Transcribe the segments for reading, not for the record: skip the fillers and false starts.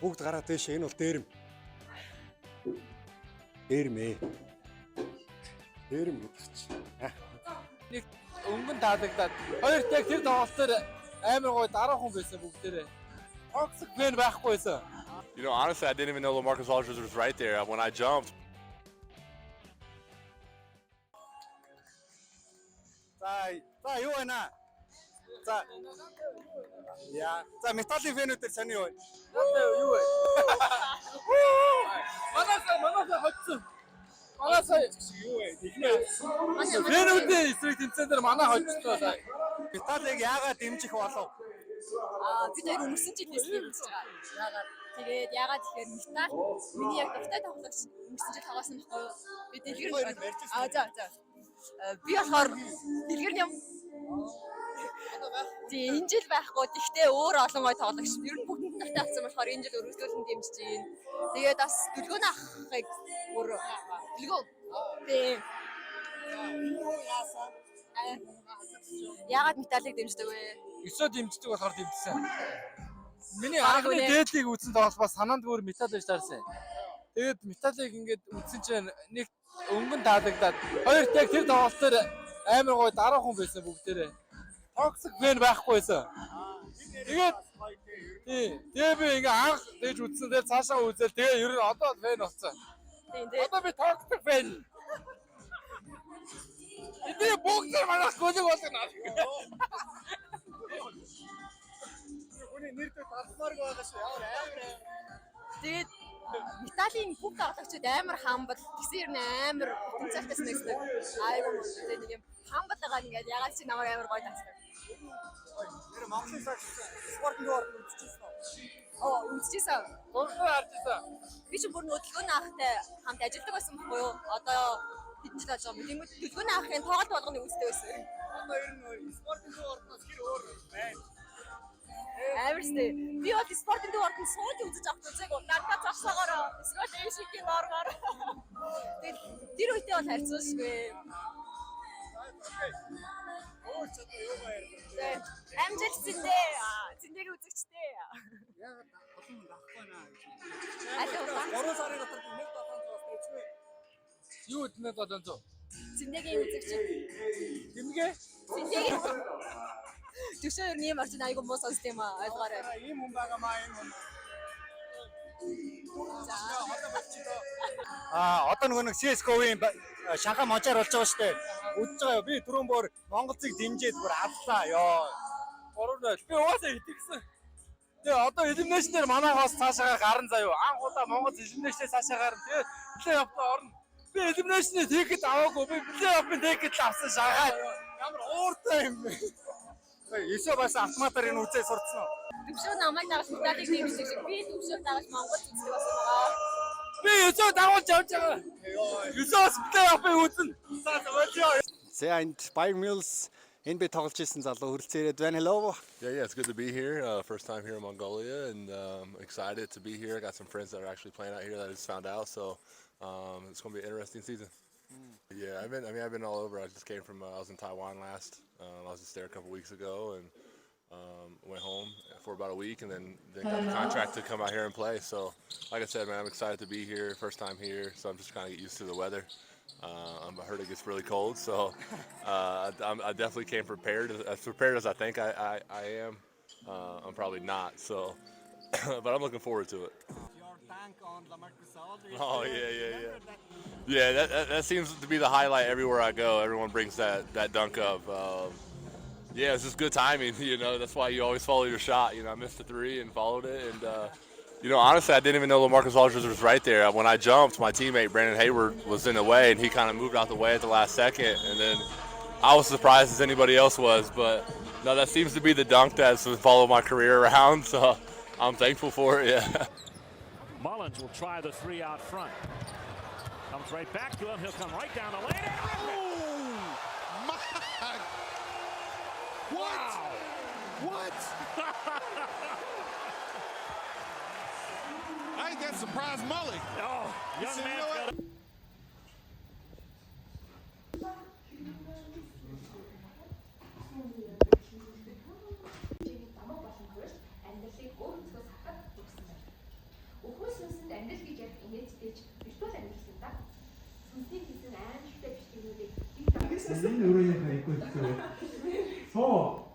Бүгд гараад дээшээ, энэ бол дээрэм. Дээрэм ээ. Дээрэм гэдэг чи. Нэг өнгөн таалагдаад хоёрт яг тэр тоглолтоор амар гоё дараахан байсан бүгдээрээ. Toxic fan байхгүй байсан. Honestly, I didn't even know LaMarcus Aldridge was right there when I jumped. За за, юу байна? За. Яа. За, Металлын fan үүдээр сони юу вэ? Надад юу вэ? Манайсаа хоцсон. Манайсаа Юу вэ? Эхний fan үүдийн эсрэг тэмцээн дээр манай хоцсон сая. Металлыг яагаад дэмжих болов? Аа, бид хоёр өнгөрсөн жил нислэг үзэж байгаа. Яагаад? Тэгээд яагаад гэхээр Металл миний яг дуртай тоглогч өнгөрсөн жил тоглосон байхгүй юу? Би дэлгэр Аа, за за. Би болохоор дэлгэр юм. Тийм, энэ жил байхгүй. Гэхдээ өөр олон гой тоглогч. Ер нь бүгдэнд нь дуртай болсон болохоор энэ жил өргөжлүүлэн дэмжиж байна. Тэгээд бас дүлгөөн ахыг өөр дүлгөө. Тийм. Яагаад Металлыг дэмждэг вэ? Өсөө дэмждэг болохоор дэмжсэн. Миний Баг анхны үнэ. дээдлийг үзсэн тоглолт бас санаанд өөр Металл гэж таарсан. Тэгээд Металлыг ингээд үзсэн чинь нэг өнгөн таалагдаад хоёрт яг тэр тоглолтоор амар гоё дараахан байсан бүгдээрээ. Toxic fan байхгүй байсан. Тэгээд тий. Тэгээ би ингээ анх дэж үзсэн. Тэгээд цаашаа үзэл тэгээ ер нь одоо бол fan болсон. Тийм, тийм. Одоо би toxic fan. Эдгээр бүгд манайх гөлөг болгоно. Хүний нэр дээр талмаарг байгаа шүү. Ямар амар амар. Тэгээд Металлын бүх тоглогчид амар humble, тэгсэн юм амар потенциалтай санагддаг. Айгуу мөн тэгээд нэг юм humble байгаа нь ингээд ягаад чи намайг амар гоё таацдаг. Тэр Монголын сар спортын дугаар үзчихсэн үү? Оо, үзчихсэн. Гурван харж ирсэн. Би чинь бүр нөдөлгөөний ахтай хамт ажилладаг байсан байхгүй юу? Одоо хэдэн жил болж байгаа юм. Тэнгүүд төлгөөний ахын тоглолт болгоныг үздэг байсан. Одоо ер нь спортын дугаарнаас хэр өөр байна? Амар сте. Би бол спортын дугаард нь сууж үзэж авах үзээгүй. Дандаа зогсоогоор эсвэл эшигийн дооргоор. Тэгээд тэр үедээ бол харьцуулшгүй. Өөр ч одоо юу баяр. Тэгээд амжилт зэндээ. Зэндээг үзэгчтэй. Яагаад олон дахгүй наа гэж. Аль улаан. 3 сарын дотор 1700-аас дэвчвэ. Юу өднө 700? Зэндэгийн үзэгч. Тэмгээ. Зэндэгийн Төшөө ер нь ийм орчин айгу муу сонсд юм аа, ойлгоорой. Ийм хүн байгаа маа, ийм хүн. За. Одоо болчихлоо. Аа, одоо нөгөө нэг CS:GO-ийн Шанхай Можаар болж байгаа шүү дээ. Үдэж байгаа юу? Би түрүүн бүр Монголцыг дэмжиж бүр авлаа ёо. 3-0. Би угаасаа итгэсэн. Тэгээ одоо elimination дээр манай хоос цаашаагаар гарan заяо. Анх удаа Монгол elimination цаашаа гарна. Тэгээ плей-офф орно. Би elimination-ийг ticket аваагүй. Би плей-офф-ын ticket л авсан Шанхай. Ямар ууртай юм бэ? Есөө бас автоматар энэ үзээ сурцсан уу? Төвшөө намайг дагаж Металлыг дэмждэг шиг би төвшөө дагаж Монгол үздэг болсон байгаа. Би өсөө дагуулж явж байгаа. Өсөөс плей-офф-ыг үзнэ. За за, болио. За, энд Byron Mills NBA тоглож исэн залуу хүрэлцэн ирээд байна. Hello. Yeah, it's good to be here. First time here in Mongolia, and excited to be here. I got some friends that are actually playing out here that I just found out, so it's going to be an interesting season. Yeah, I've been. I mean, I've been all over. I just came from. I was in Taiwan last. I was just there a couple weeks ago, and went home for about a week, and then got the contract to come out here and play. So, like I said, man, I'm excited to be here. First time here, so I'm just trying to get used to the weather. I heard it gets really cold, so I definitely came prepared. As prepared as I think I am, I'm probably not. So, but I'm looking forward to it. Your dunk on LaMarcus Aldridge. Oh, yeah. Yeah, that seems to be the highlight everywhere I go. Everyone brings that dunk up. Yeah, it's just good timing. That's why you always follow your shot. I missed the three and followed it. And, honestly, I didn't even know LaMarcus Aldridge was right there. When I jumped, my teammate, Brandon Hayward, was in the way, and he kind of moved out the way at the last second. And then I was surprised as anybody else was. But, no, that seems to be the dunk that's followed my career around. So I'm thankful for it, yeah. Mullins will try the three out front. Comes right back to him. He'll come right down the lane and rip it. Oh my! What? Wow. What? I think that surprised Mully. Oh, young said, "You man's know what?" got a Амьдралыг өөр өнцгөөс харахад төгссөн байна. Сүнсний хийсэн аимшигтай бичлэгнүүдийг Энэ өрөөнийхөө айгүй хэцүү. Суу.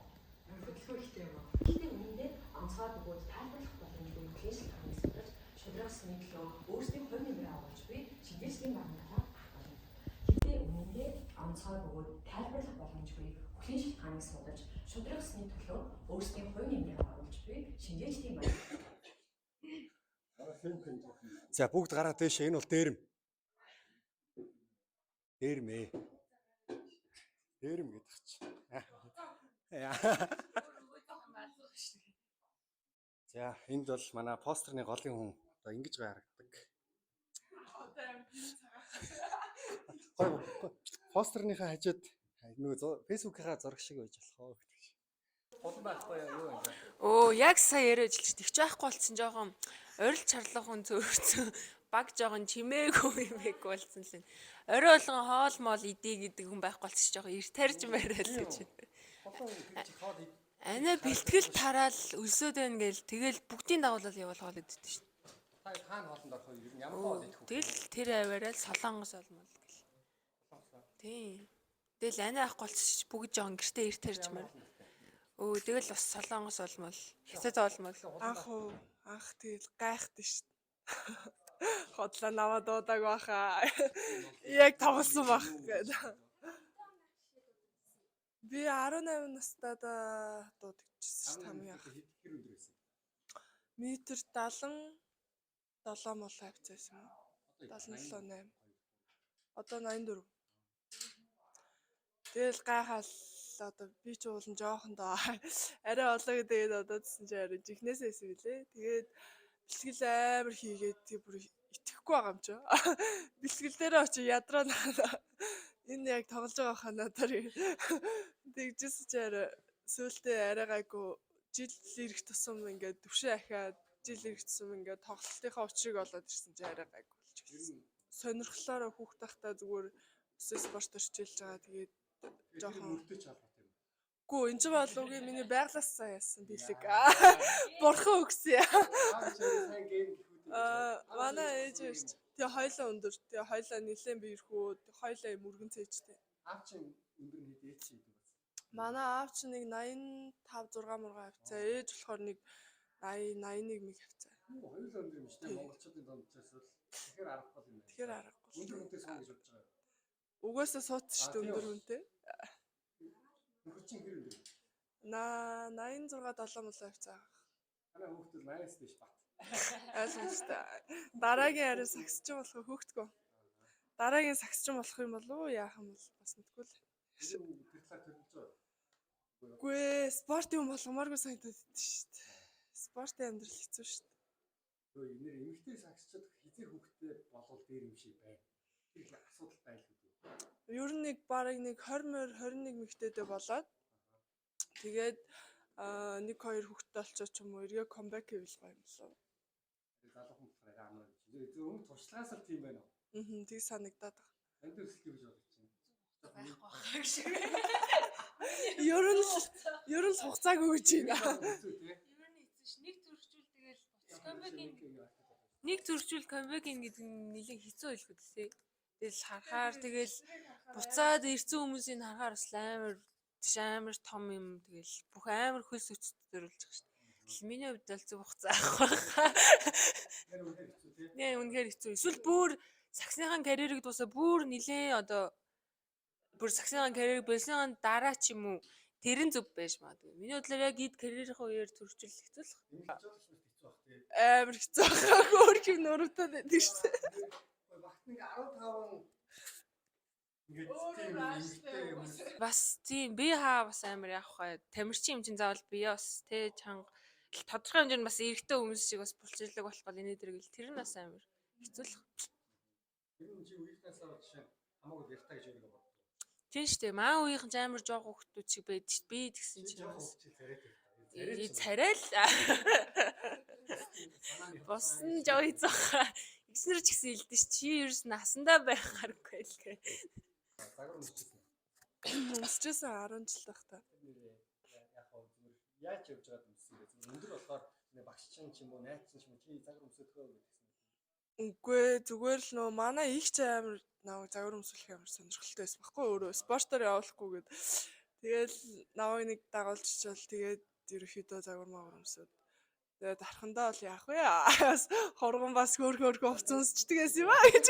Хөдөлгөөн ихтэй юм аа. Гэхдээ үнэндээ онцгой бөгөөд тайлбарлах боломжгүй хөтлийн шалтгааныг судалж шударга ёсны төлөө өөрсдийн хувь нэмрээ оруулж буй шинжээчлийн баруун талаар гарах болно. Хэзээ үнэндээ онцгой бөгөөд тайлбарлах боломжгүй хөтлийн шалтгааныг судалж шударга ёсны төлөө өөрсдийн хувь нэмрээ оруулж буй шинжээчдийн баруун За, бүгд гараа дээшээ. Энэ бол дээрэм. Дээрэм ээ. Дээрэм гэдэг чи. Яа. За, энд бол манай постерны голын хүн одоо ингэж гой харагдаг. Гой гой. Постерныхаа хажууд нөгөө Facebook-ийнхаа зураг шиг байж болох оо гэдэг шиг. Хулан байхгүй юу юм бэ? Өө, яг сая яриа ажиллаж тэгч байхгүй болсон, жоохон орил чарлах хүн зөөрцөн баг жоохон чимээгүй юмэг болсон л юм. Орой болгон хоол моол идэ гэдэг хүн байхгүй болчих, жоохон эр тарж барайл гэж. Хулан тэгж их хоол ид. Анаа бэлтгэл тараал өлсөөд байна гээл тэгэл бүгдийн дагуулал явуул хоол иддэг шин. Та хаана хоолнд орох вэ? Ер нь ямар хоол идэх вэ? Тэгэл тэр аваараа л солонгос олмол гэл. Тийм. Тэгэл анаа ахгүй болчих бүгд жоохон гэртээ эр тарж маар. Өө, тэгэл бас солонгос олмол, хятад олмол. Анх уу, анх тэгэл гайхдаг шүү дээ. Хотлоо наваа дуудаг баха. Яг тоглосон байх гэдэг. Би 18 настайд дуудагдчихсан шүү дээ хамгийн анх. Хэр өндөр байсан? Метр 77 мол хавцаасан юм уу? 77 8. Одоо 84. Тэгэл гайхаал, одоо би ч уулан жоохон доо арай олоо тэгээд одоо гэсэн чи арай жихнээсээ байсан билээ. Тэгээд бэлтгэл амар хийгээд тэг бүр итгэхгүй байгаа юм чи. Бэлтгэл дээрээ очиж ядраа энэ яг тоглож байгаа хаа надаар тэгжсэн чи арай сүултээ арай гайгүй жил ирэх тусам ингээд төвшин ахиад жил ирэх тусам ингээд тоглолтынхаа учрыг олоод ирсэн чи арай гайгүй болж ирсэн. Сонирхлоороо хүүхд тахта зүгээр өсөө спортоор хичээлж байгаа. Тэгээд жоохон мөртөө ч холбоотой юм. Гүү, энэ ч бол үгүй, миний байглаасаа яасан бэлэг. Бурхан өгсөн. Аа, чи сайн гейм гэхүүд. Аа, манай ээж ирч. Тэгээ хоёлаа өндөр. Тэгээ хоёлаа нилээн биерхүү. Хоёлаа юм өргөн цээжтэй. Аав чинь өндөр нь хэд, ээж чинь хэдэн болсон? Манай аав чинь нэг 85 6 мурга хавцаа. Ээж болохоор нэг 80 81 мэг хавцаа. Хоёулаа өндөр юм шүү дээ. Монголчуудын дундчаас бол тэгэхээр аргагүй юм байна. Тэгэхээр аргагүй. Өндөр хүнтэй суун гэж бодож байгаа юм. Угаасаа суудсан шүү дээ өндөр хүнтэй. Нөхөр чинь хэр өндөр? На 86 7 мулаа хавцаа. Манай хүүхдүүд 80-аас дээш бат. Ойлгомжтой. Дараагийн ариу сагсчин болох хөөхтгөө. Дараагийн сагсчин болох юм болов уу? Яах юм бол бас мэдгүй л. Тэр талаар төлөвлөж байгаа. Үгүй ээ, спортын хүн болгомооргүй санагдаад идэв шүү дээ. Спортын амьдрал хэцүү шүү дээ. Нөө нэр эмэгтэй сагсчид хизээ хүүхдтэй болвол дээр юм шиг байна. Тэр их асуудал байлгүй дээ. Ер нь нэг бараг нэг 20 морь 21 мэгтэйдээ болоод тэгээд нэг хоёр хүүхэдтэй болчоо ч юм уу эргээ comeback хийвэл гоё юм болов. Залуу хүн болохоор арай амар юм чи. Зөв өмнө туршлагаас л тийм байна уу? Аа, тэг санагдаад байгаа. Танд өсөлт гэж бодож байна. Байхгүй баха гэж. Ер нь л ер нь л хугацаагүй гэж байна. Хэцүү тий. Ер нь хэцүү ш. Нэг зөрчүүл тэгэл буц comeback-ийн нэг зөрчүүл comeback-ийн гэдэг нь нэлээд хэцүү байлгүй дээ. Тэгэл харахаар тэгэл буцаад ирсэн хүмүүсийг харахаар бас амар тийш амар том юм, тэгэл бүх амар хөлс өчт зөрүүлж байгаа шүү дээ. Тэгэл миний хувьд бол зөв хугацаа авах байхаа. Тэр үнэхээр хэцүү тий. Нэ, үнэхээр хэцүү. Эсвэл бүр сагсныхаа карьерийг дуусаа бүр нилээн одоо бүр сагсныхаа карьерийг болсныхаа дараа ч юм уу тэр нь зөв байж магадгүй. Миний бодлоор яг эд карьерийнхаа үеэр төрчил хэцүү л. Эмэгтэй жолооч нарт хэцүү бах тий. Амар хэцүү байгаа. Өөр юм нуруутай байдаг шүү дээ. Багт нэг 15 ингээд тийм эмэгтэй хүмүүс Бас тийм би хаа бас амар яах вэ? Тамирчин юм чинь заавал бие бас тэ чанга тодорхой хэмжээнд бас эрэгтэй хүмүүс шиг бас булчирлаг болох гол энэ дэр гэл тэр нь бас амар хэцүү л. Тэр нь чи үеийнхнээсээ жишээ нь хамаагүй ярьтаа гэж өөрийгөө боддог. Тийм шүү дээ. Маа үеийнхэн ч амар жоох хүүхдүүд шиг байдаг шүү дээ. Би тэгсэн Чи чинь жоох бас хөвч царайтай. Царай л босон жоо хийцээ. Игснэр ч гэсэн илдэж ш. Чи ерөөс насандаа байх гаргүй л гэ. Загвар өмсчихсэн. Өмсчихсэн 10 жил байхдаа. Тэр нэрээ яг хаа зүгээр яаж явж байгаад өмссөн бэ? Зүгээр өндөр болохоор нэг багш чинь ч юм уу найз чинь ч юм уу чи загвар өмсөдгөө гэдгсэн. Үгүй ээ, зүгээр л нөө манай их ч амар намайг загвар өмсүүлэх амар сонирхолтой байсан байхгүй юу? Өөрөө спортоор явуулахгүй гээд. Тэгээл намайг нэг дагуулж чичээл тэгээд ерөөхдөө загвар магвар өмсөд. Тэгээд тархандаа бол яах вэ? Бас хурган бас хөөр хөөрхөн хувцас өмсчдэг байсан юм аа гэж.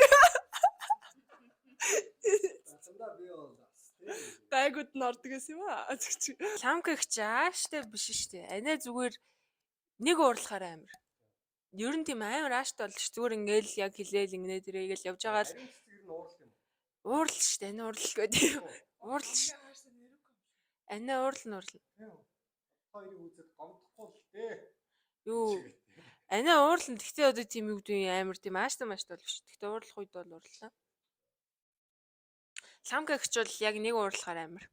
Цандаа би бол бас тийм. Гайгууд нь ордог байсан юм аа. Тэгч. Ламка их ааштай биш шүү дээ. Анаа зүгээр нэг уурлахаар амар. Ер нь тийм амар ааштай бол ш. Зүгээр ингээл яг хилээл ингэнэ тэрээгээл явж байгаа л Ариун цэцэг ер нь уурлах юм. уурал шүү дээ. Анаа уурлал гэдэг. Уурал ш. Анаа уурлна уурлна. Тийм үү. Хоёрын үзэд гомдохгүй л дээ. Юу анаа уурлна. Тэгтээ одоо тийм юу гэдэг юм амар тийм ааштай мааштай бол биш. Тэгтээ уурлах үед бол уурлаа. Ламка гिच бол яг нэг уурлахаар амар.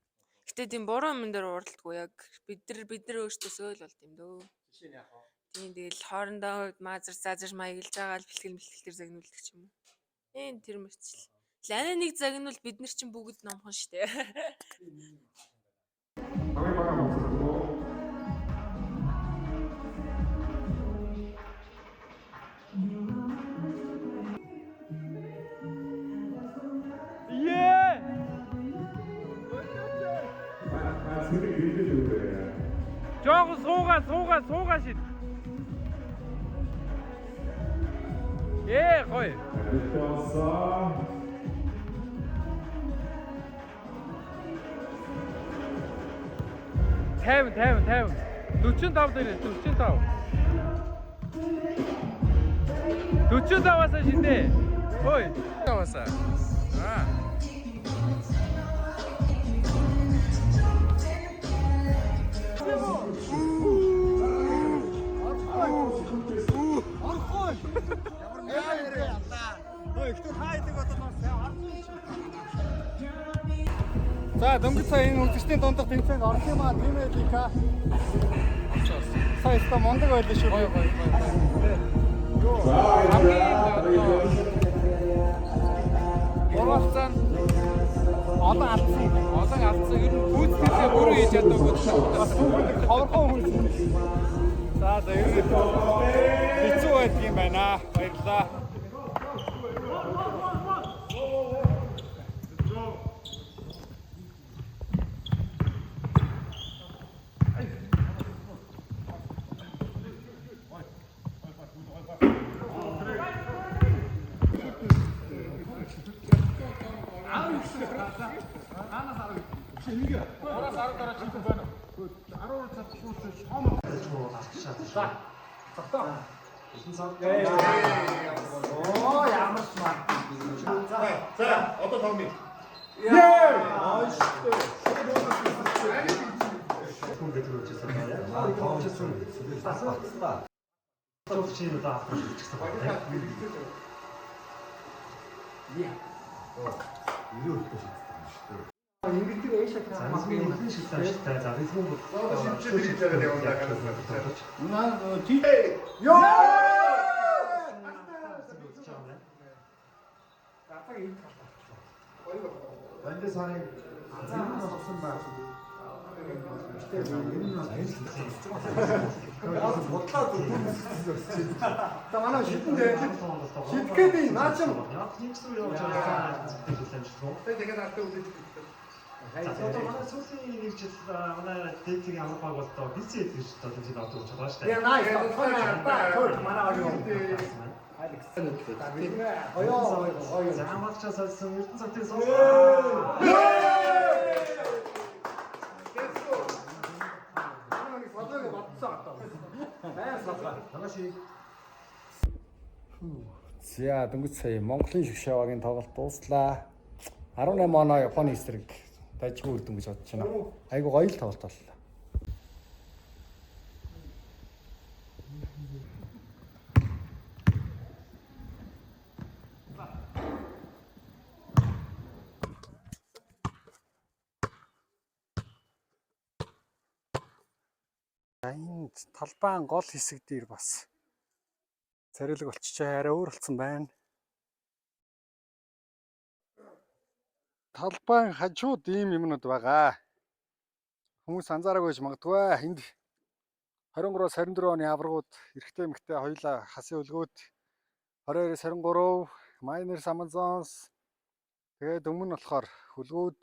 Гэтэ тийм буруу юм дээр уурладгүй яг бид нар өөрсдөөсөө л болд юм дөө. Жишээ нь яах вэ? Тийм тэгэл хоорондоо маазар заазар маяглаж байгаа л бэлтгэл мэлтгэл төр загнуулдаг ч юм уу. Энэ тэр мэрчл. Лана нэг загнуул бид нар чинь бүгд номхон штэ. Ее! Жоохон суугаа, суугаа, суугаа шид. Ээ, гоё. Тайван, тайван, тайван. 45 дээр 45. 45-аас шидэ. Ой, 45-аас. Аа. Орохгүй. Ямар нэрээ яллаа. Ой, ихтэй та хэдэг бодоод бас сайн орсон юм шиг. За, дөнгөж сая энэ үзэгчдийн дундах тэмцээнд орсон юм аа, тийм ээ Лика. Сая өстө мундаг байлаа шүү. Гоё гоё гоё. Хамгийн одоо гурвалцаа Олон алдсан. олон алдсан. Ер нь гүйцэтгэлээ өөрөө хийж чадаагүй. Бас түүхэн ховорхон хүн. За, за ер нь хэцүү байдаг юм байна. Баярлалаа. Оо, ямар смарт. За, одоо тоглоно. Бодлоо зүгүүр. За манай шидэн дээр шидэх гээд наа чим. Тэгээд артаа үлдээж. Одоо манай сүүлийн нэг жил манай дээдлийн ямар баг болдоо BC гэж одоо тэмцээнд ордог болж байгаа шүү дээ. Яа наа тоо манай багийн Алекс. Хоёо хоёо. За хамгаалагчаас сольсон Эрдэнэ цагтын суусан. Манай солоог бодсон одоо. Баян солгоо. Манай шиг За дөнгөж сая Монголын шүгшээ багийн тоглолт дууслаа. 18 оноо Японы эсрэг дажгүй үр дүн гэж бодож байна. Айгу гоё л тоглолт боллоо. За энэ талбайн гол хэсэг дээр бас царилэг болчихжээ. Арай өөр болсон байна. Талбайн хажууд ийм юмнууд байгаа. Хүмүүс анзаараагүй ч магадгүй. Энд 23-аас 24 оны аваргууд эрэгтэй эмэгтэй хоёулаа хасын өлгөөд 22-23 Miners Amazons. Тэгээд өмнө нь болохоор хүлгүүд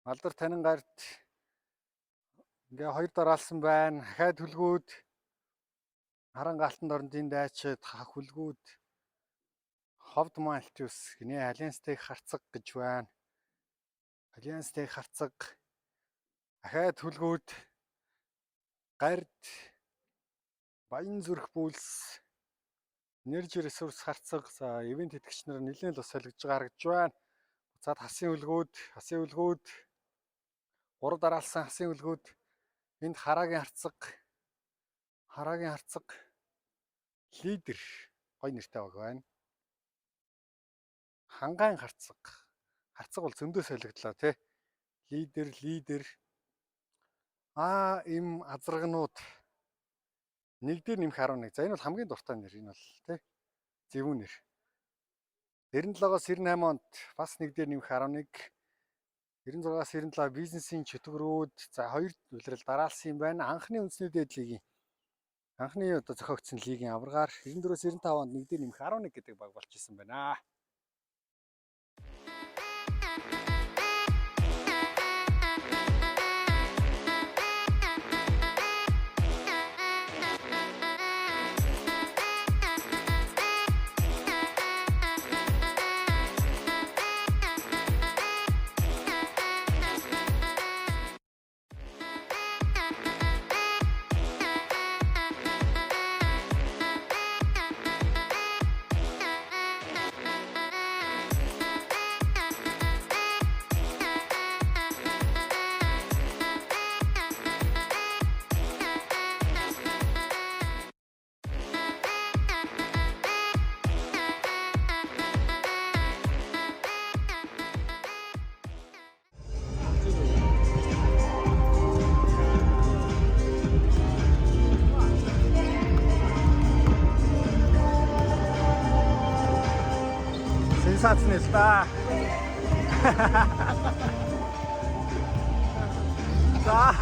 Малдар танин гарт ингээ хоёр дараалсан байна. Дахиад хүлгүүд Харан галтан дорнодын дайчид хүлгүүд Ховд Мальтиус гинэ Альянстэй харцаг гэж байна. Альянстэй харцаг дахиад хүлгүүд гард Баян зүрх бүлс Energy ресурс харцаг за ивент тэтгэгч нар нэлээд л бас солигдож байгаа харагдаж байна. Буцаад хасын үлгүүд, хасын үлгүүд гурав дараалсан хасын үлгүүд энд хараагийн харцаг хараагийн харцаг лидер гоё нэртэй баг байна. Хангаан харцаг. Харцаг бол зөндөө солигдлоо тий. Лидер, лидер. Аа им азарганууд нэг дээр нэмэх 11. За энэ бол хамгийн дуртай нэр энэ бол тий. Зөвүүн нэр. 97-оос 98 онд бас нэг дээр нэмэх 11. 96-аас 97 бизнесийн чөтгөрүүд за хоёр улирал дараалсан юм байна. Анхны үндэсний дээд лигийн анхны одоо зохиогдсон лигийн аваргаар 94-өөс 95 онд нэг дээр нэмэх 11 гэдэг баг болж исэн байна. Сенсац нэ л да. За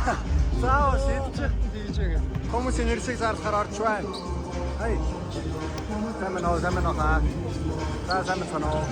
заавал идчих тийж байгаа. Хүмүүсийн нэрсийг зарлахаар орж байна. Хай. Сайн байна уу? Сайн байна уу? Хаа? За сайн байна уу?